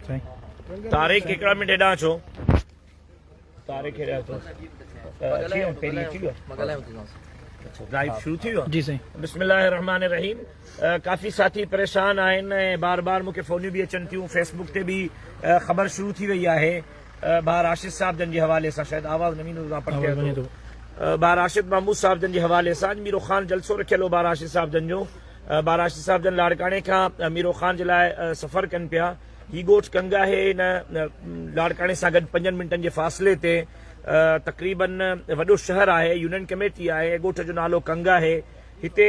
طارق هڪڙا منٽ هيڏانهن اچو. طارق هيڏانهن اچو. اچي ويو پهرين اچي ويو. لائيو شروع ٿي ويو. جي سائين. بسم الله الرحمن الرحيم ڪافي ساٿي پريشان آهن ۽ بار بار مونکي فونيون به اچن ٿيون فيسبوڪ تي به خبر شروع ٿي وئي آهي ڀاء راشد صاحب جن جي حوالي سان شايد آواز نه ويندو تان پٽ ٿو ڀاء راشد محمود صاحب جن جي حوالي سان ميرو خان جلسو رکيل هو ڀاء راشد صاحب جن جو ڀاء راشد صاحب جن لاڙڪاڻي کان ميرو خان جي لاء سفر ڪن پيا هي ڳوٺ ڪنگ آهي هن لاڙڪاڻي سان گڏ پنجن منٽن جي فاصلي تي تقريبن وڏو شهر آهي يونين ڪميٽي آهي ڳوٺ جو نالو ڪنگ آهي هتي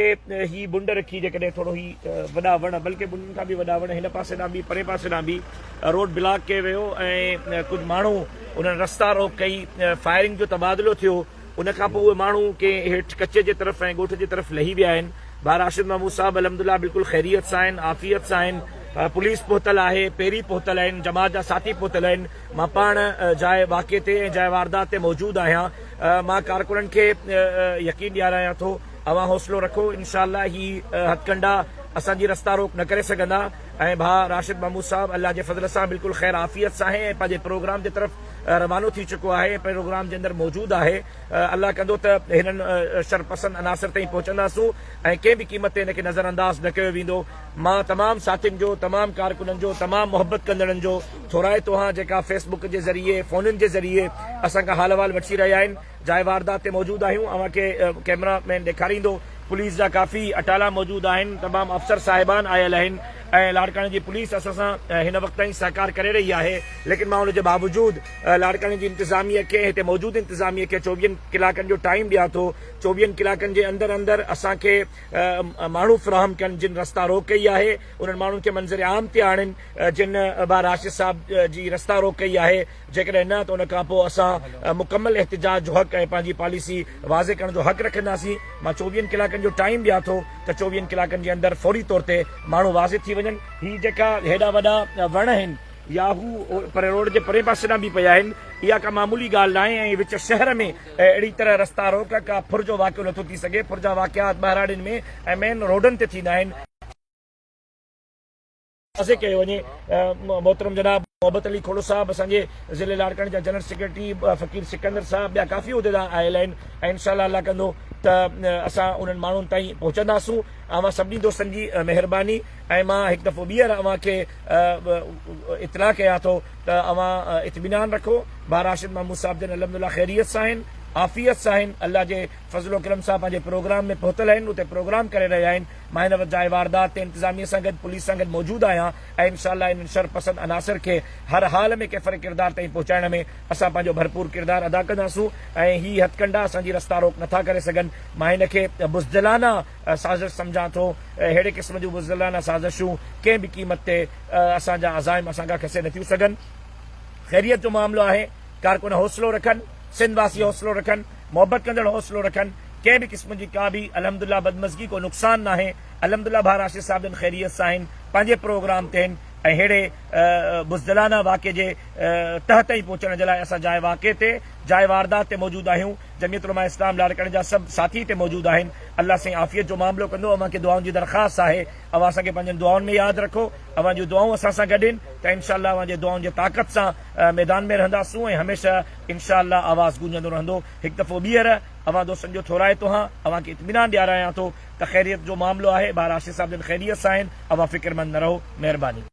هي بنڊ رکي جيڪڏهن ٿورو هي وڏا وڻ بلڪه بنڊن کان به وڏا وڻ هن پاسي ڏانهن به پري پاسي ڏانهن به روڊ بلاڪ ڪيو ويو ۽ ڪجهه ماڻهو انهن رستا روڪ ڪئي فائرنگ جو تبادلو ٿيو ان کان پوء اهي ماڻهو ڪنهن هيٺ ڪچي جي طرف ۽ ڳوٺ جي طرف لهي ويا آهن. ڀاء راشد محمود صاحب الحمدلله بلڪل خيريت سان آهن، عافيت سان آهن، پوليس پهتل آهي، پيري پهتل آهن، جماعت جا ساٿي پهتل آهن، مان پاڻ جاء واقعي تي ۽ جاء واردات تي موجود آهيان، مان ڪارڪنن کي يقين ڏيارايان ٿو اوهان حوصلو رکو انشاء الله هي هٿڪنڊا اسان جي رستا روڪ نه ڪري سگهندا ۽ ڀاء راشد محمود صاحب الله جي فضل سان بلڪل خير عافيت سان آهي ۽ پنهنجي پروگرام جي طرف روانو ٿي چڪو آهي ۽ پروگرام جي اندر موجود آهي الله ڪندو ته هنن شر پسند عناصر تائين پهچنداسون ۽ ڪنهن به قيمت تي هن کي نظر انداز نه ڪيو ويندو مان تمام ساٿين جو تمام ڪارڪنن جو تمام محبت ڪندڙن جو ٿورائتو آهيان جيڪا فيس بڪ جي ذريعي فونن جي ذريعي اسان کان حال احوال وٺي رهيا آهن جاء واردات تي موجود آهيون اوهان کي ڪئميرا مين ڏيکاريندو پوليس جا ڪافي اٽالا موجود آهن تمام افسر صاحبان آيل آهن ۽ لاڙڪاڻي جي پوليس اسان سان هن وقت تائين سهڪار ڪري رهي آهي ليڪن مان ان جي باوجود لاڙڪاڻي جي انتظاميه کي هتي موجود انتظاميه کي چوويهن ڪلاڪن جو ٽائيم ڏيان ٿو چوويهن ڪلاڪن جي اندر اندر اسان کي ماڻهو فراهم ڪن جن رستا روڪ ڪئي آهي انهن ماڻهن کي منظر عام تي آڻين جن با راشد صاحب جي رستا روڪ ڪئي آهي جيڪڏهن نه ته ان کان پوء اسان مڪمل احتجاج جو حق ۽ پنهنجي پاليسي واضح ڪرڻ جو حق رکنداسين. مان چوويهن ڪلاڪن جو ٽائيم ڏيان ٿو ته چوويهن ڪلاڪن جي اندر فوري طور تي ماڻهو واضح ٿي وڃن. هي جيڪا هيڏا وڏا وڻ آهن يا هو پر روڊ جي پرئين پاسي ڏانهن به پيا آهن اها ڪا معمولي ڳالهه ناهي ۽ وچ شهر ۾ اهڙي طرح رستا روڪ ڪا ڦر جو واقعو نٿو ٿي سگهي. ڦر جا واقعات ٻهراڙين ۾ ۽ مين روڊن تي ٿيندا آهن. واضح ڪيو وڃي محترم جناب محبت علي کوڙو صاحب اسان جي ضلعي لاڙڪاڻي جا جنرل سيڪريٽري فقير سڪندر صاحب ٻيا ڪافي عهديدار آيل آهن ۽ انشاء الله الله ڪندو ته اسان انهن ماڻهن تائين پهچنداسون اوهان سڀني دوستن جي مهرباني ۽ مان هڪ دفعو ٻيهر اوهان کي اطلاع ڪيان ٿو ته اوهان اطمينان رکو ڀاء راشد محمود صاحب جن الحمدلله خيريت سان آهن عافيت سان آهن الله جي فضل و ڪرم سان پنهنجي پروگرام ۾ پهتل آهن اتي پروگرام ڪري رهيا آهن مان هن وقت جاء واردات تي انتظاميه سان گڏ پوليس سان گڏ موجود آهيان ۽ انشاء الله انهن شر پسند عناصر کي هر حال ۾ ڪيفر ڪردار تائين پهچائڻ ۾ اسان پنهنجو ڀرپور ڪردار ادا ڪنداسون ۽ هي هٿڪنڊا اسان جي رستا روڪ نٿا ڪري سگهن مان هن کي بزدلانه سازش سمجهان ٿو اهڙي قسم جون بزدلانه سازشون ڪنهن به قيمت تي اسان جا عزائم اسان کان کسي نٿيون سگهن خيريت جو معاملو آهي ڪارڪن حوصلو رکن سنڌ واسي حوصلو رکن محبت ڪندڙ حوصلو رکن ڪنهن به قسم جي ڪا به الحمدلله بدمزگي ڪو نقصان ناهي الحمدلله ڀاء راشد صاحب جن خيريت سان آهن پنهنجي پروگرام تي آهن ۽ ههڙي بزدلانه واقعي جي تهه تائين پهچڻ جي لاء اسان جاء واقعي تي جاء واردات تي موجود آهيون جمعيت علماء اسلام لاڙڪاڻي جا سڀ ساٿي هتي موجود آهن الله سائين عافيت جو معاملو ڪندو اوهان کي دعائن جي درخواست آهي اوهان اسان کي پنهنجن دعائن ۾ ياد رکو اوهان جون دعائون اسان سان گڏ آهن ته انشاء الله اوهان جي دعائن جي طاقت سان ميدان ۾ رهنداسون ۽ هميشه انشاء الله آواز گونجندو رهندو. هڪ دفعو ٻيهر اوهان دوستن جو ٿورائتو هان، اوهان کي اطمينان ڏيارايان ٿو ته خيريت جو معاملو آهي، ڀاء راشد صاحب جن خيريت سان آهن، اوهان فڪرمند نه رهو، مهرباني.